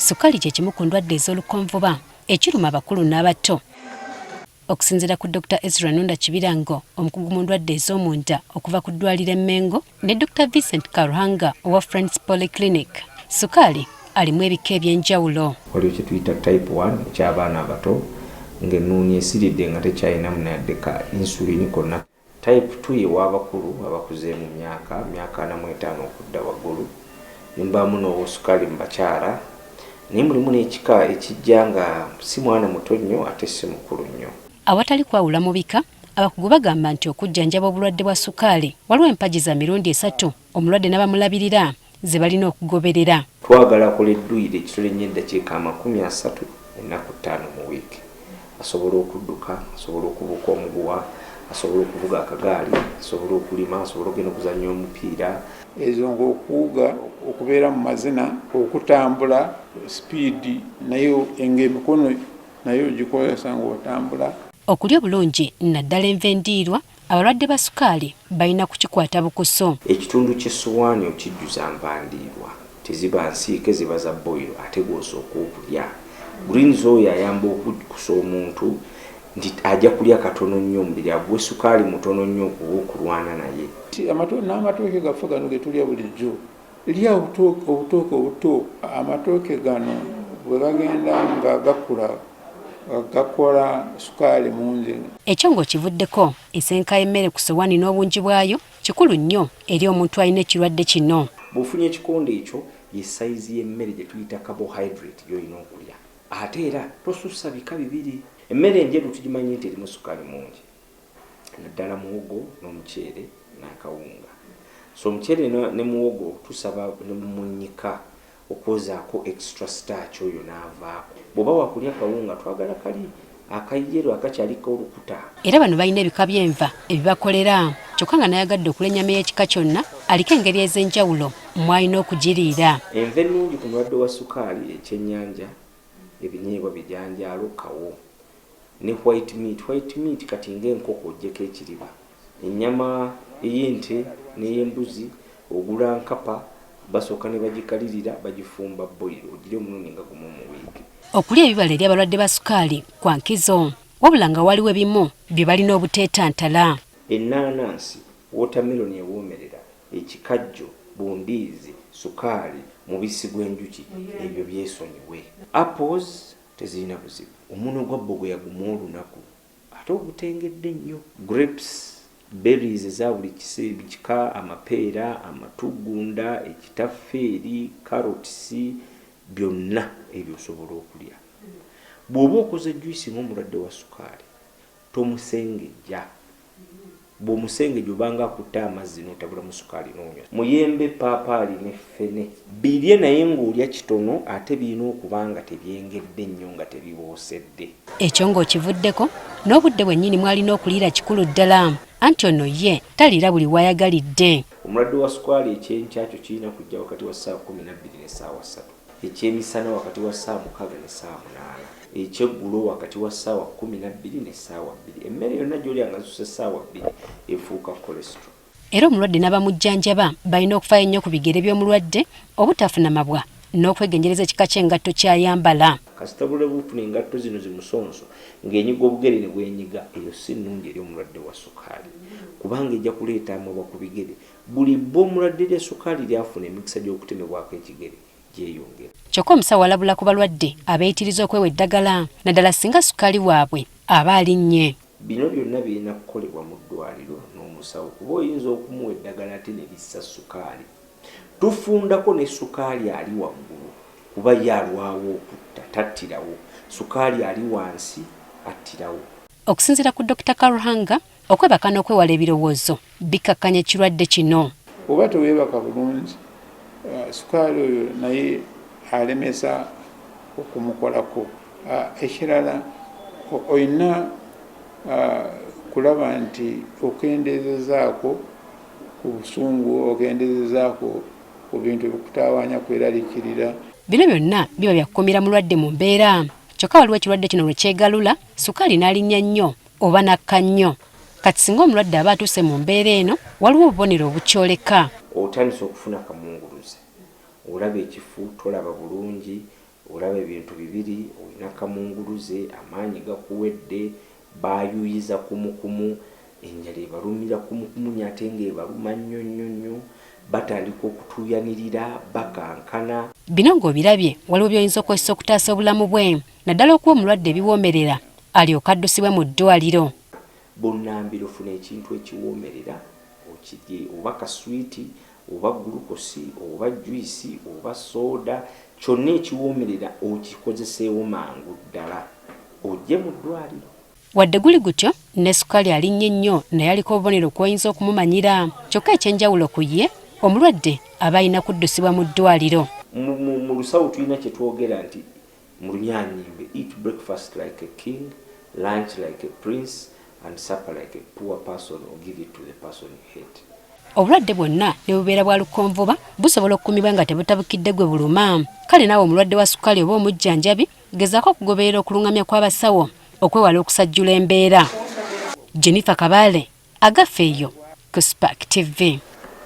Sukaali kye kimu ku ndwadde ez'olukonvuba ekiruma abakulu n'abato. Okusinziira ku Dokita Ezra Nunda Kibirango, omukugu mu ndwadde ez'omunda okuva ku ddwaliro e Mengo ne Dokita Vincent Karuhanga owa Friends Polyclinic, sukaali alimu ebika eby'enjawulo. Waliwo kye tuyita type 1 eky'abaana abato ng'ennuuni esiridde nga tekyalinamu nayadde ka insulin konna. Type 2 ye w'abakulu abakuzeemu mu myaka, myaka 45 okudda waggulu. Ne mubaamu n'owosukaali mu bakyala. Naye mulimu n'ekika ekijja nga si mwana muto nnyo ate si mukulu nnyo. Awatali kwawula mu bika, abakugu bagamba nti okujjanjaba obulwadde bwa sukaali waliwo empagi za mirundi esatu omulwadde n'abamulabirira ze balina okugoberera. Twagala akola edduyiro ekitole nnyo eddakiika 30 ennaku 5 mu wiiki. Asobola okudduka, asobola okubuuka omuguwa, asobola okuvuga akagaali, asobola okulima, asobola okugenda okuzannya omupiira. Ezo ng'okuwuga, okubeera mu mazina, okutambula sipiidi nayo ng'emikono nayo ogikozesa ng'otambula. Okulya obulungi naddala enva endiirwa, abalwadde ba sukaali balina kukikwata bukusu. Ekitundu ky'essowaani okijjuza nva ndiirwa, teziba nsiike ziba za boyiro ate gw'osooka okulya. Greens oyo ayamba okukkusa omuntu nti ajja kulya katono nnyo omubiri aguwe sukaali mutono nnyo okuba okulwana naye. N'amatooke gaffe gano ge tulya bulijjo, lya obutooke obuto. Amatooke gano bwe gagenda nga gakula gakola sukaali mungi. Ekyo ng'okivuddeko, ensenka y'emmere ku ssowaani n'obungi bwayo kikulu nnyo eri omuntu alina ekirwadde kino. Bw'ofunya ekikonde ekyo ye sayizi y'emmere gye tuyita carbohydrate gy'olina okulya. Ate era tosussa bika bibiri. Emmere enjeru tugimanyi nti erimu sukaali mungi naddala muwogo n'omuceere n'akawunga. So omuceere ne muwogo tusaba ne mumunnyika okwozaako extra starch oyo n'avaako. Bw'oba wakulya kawunga twagala kali aka yellow akakyaliko olukuta. Era bano balina ebika by'enva ebibakolera kyokka nga n'ayagadde okulya ennyama ey'ekika kyonna aliko engeri ez'enjawulo mw'alina okugiriira. Enva ennungi ku mulwadde wa sukaali, ekyennyanja, ebinyeebwa, bijanjaalo, kawo ne white meat. White meat kati ng'enkoko oggyeko ekiriba, ennyama ey'ente n'ey'embuzi ogula nkapa basooka ne bagikalirira bagifumba boyiro ogirye omulundi nga gumu mu wiiki. Okulya ebibala eri abalwadde ba sukaali kwa nkizo wabula nga waliwo ebimu bye balina obuteetantala. Ennaanansi, wootameroni ewoomerera, ekikajjo, bundiizi, sukaali, mubisi gw'enjuki ebyo byesonyiwe. Apples tezirina buzibu. Omunwe gwa bbogoya gumu olunaku ate ogutengedde nnyo. Grapes, berries eza buli kika, amapeera, amatuggunda, ekitaffeeri, carrots byonna ebyo osobola okulya. Bw'oba okoze juyisi ng'omulwadde wa sukaali tomusengejja. Bw'omusengejja obanga akutte amazzi n'otabulamu sukaali n'onywa. Muyembe, ppaapaali ne ffene birye naye ng'olya kitono ate birina okuba nga tebyengedde nnyo nga tebiboosedde. Ekyo ng'okivuddeko, n'obudde bwennyini mw'alina okuliira kikulu ddala anti ono ye taliira buli w'ayagalidde. Omulwadde wa sukaali ekyenkya kyo kirina kujja wakati wa ssaawa 12 n'essaawa 3, ekyemisana wakati wa ssaawa 6 n'essaawa 8, ekyeggulo wakati wa ssaawa 12 n'essaawa 2. Emmere yonna gy'olya nga zisusse ssaawa 2 efuuka cholesterol. Era omulwadde n'abamujjanjaba balina okufaayo ennyo ku bigere by'omulwadde obutafuna mabwa n'okwegendereza ekika ky'engatto ky'ayambala. Kasita obulwadde bufuna engatto zino zimusonso ng'enyiga obugere ne bwenyiga, eyo si nnungi eri omulwadde wa sukaali kubanga ejja kuleeta amabwa ku bigere. Buli bba omulwadde lya sukaali ly'afuna emikisa gy'okutemebwako ekigere gyeyongera. Kyokka omusawo alabula ku balwadde abeeyitiriza okwewa eddagala naddala singa sukaali waabwe aba alinnye. Bino byonna birina kukolebwa mu ddwaaliro n'omusawo kuba oyinza okumuwa eddagala ate ne lissa sukaali. Tufundako ne sukaali ali waggulu kuba ye alwawo okutta, tattirawo. Sukaali ali wansi attirawo. Okusinziira ku Dokita Karuhanga, okwebaka n'okwewala ebirowoozo bikkakkanya ekirwadde kino. Bw'oba teweebaka bulungi, sukaali oyo naye alemesa okumukolako. Ekirala olina kulaba nti okendeezezaako ku busungu, okendeezezaako ku bintu ebikutawaanya kweraliikirira. Bino byonna biba bya kukuumira mulwadde mu mbeera. Kyokka waliwo ekirwadde kino lwe kyegalula, sukaali n'alinnya nnyo oba n'akka nnyo. Kati singa omulwadde aba atuuse mu mbeera eno, waliwo obubonero obukyoleka. Otandise okufuna kamunguluze, olaba ekifu, tolaba bulungi, Olaba ebintu bibiri, olina kamunguluze, amaanyi gakuwedde, bayuyiza kumukumu, enjala ebalumira kumukumunya ate ng'ebaluma nnyo nnyo nnyo, batandika okutuuyanirira, bakankana. Bino ng'obirabye, waliwo by'oyinza okukozesa okutaasa obulamu bwe, naddala okuwa omulwadde ebiwoomerera alyoke addusibwe mu ddwaaliro. Bunnambiro funa ekintu ekiwoomerera okirye, oba kaswiti, oba gulukosi, oba juyisi, oba sooda, kyonna ekiwoomerera okikozeseewo mangu ddala ojje mu ddwaaliro. Wadde guli gutyo, ne sukaali alinnye nnyo naye aliko obubonero kw'oyinza okumumanyira. Kyokka eky'enjawulo ku ye, omulwadde aba alina kuddusibwa mu ddwaaliro. Mu lusawo tulina kye twogera nti mu Lunyanyimbe, eat breakfast like a king, lunch like a prince and supper like a poor person or give it to the person you hate. Obulwadde bwonna ne bubeera bwa lukonvuba busobola okukumibwa nga tebutabukidde gwe buluma. Kale naawe omulwadde wa sukaali oba omujjanjabi gezaako okugoberera okulungamya kw'abasawo okwewala okusajjula embeera. Jennifer Kabaale, Agaffe eyo ku Spark TV.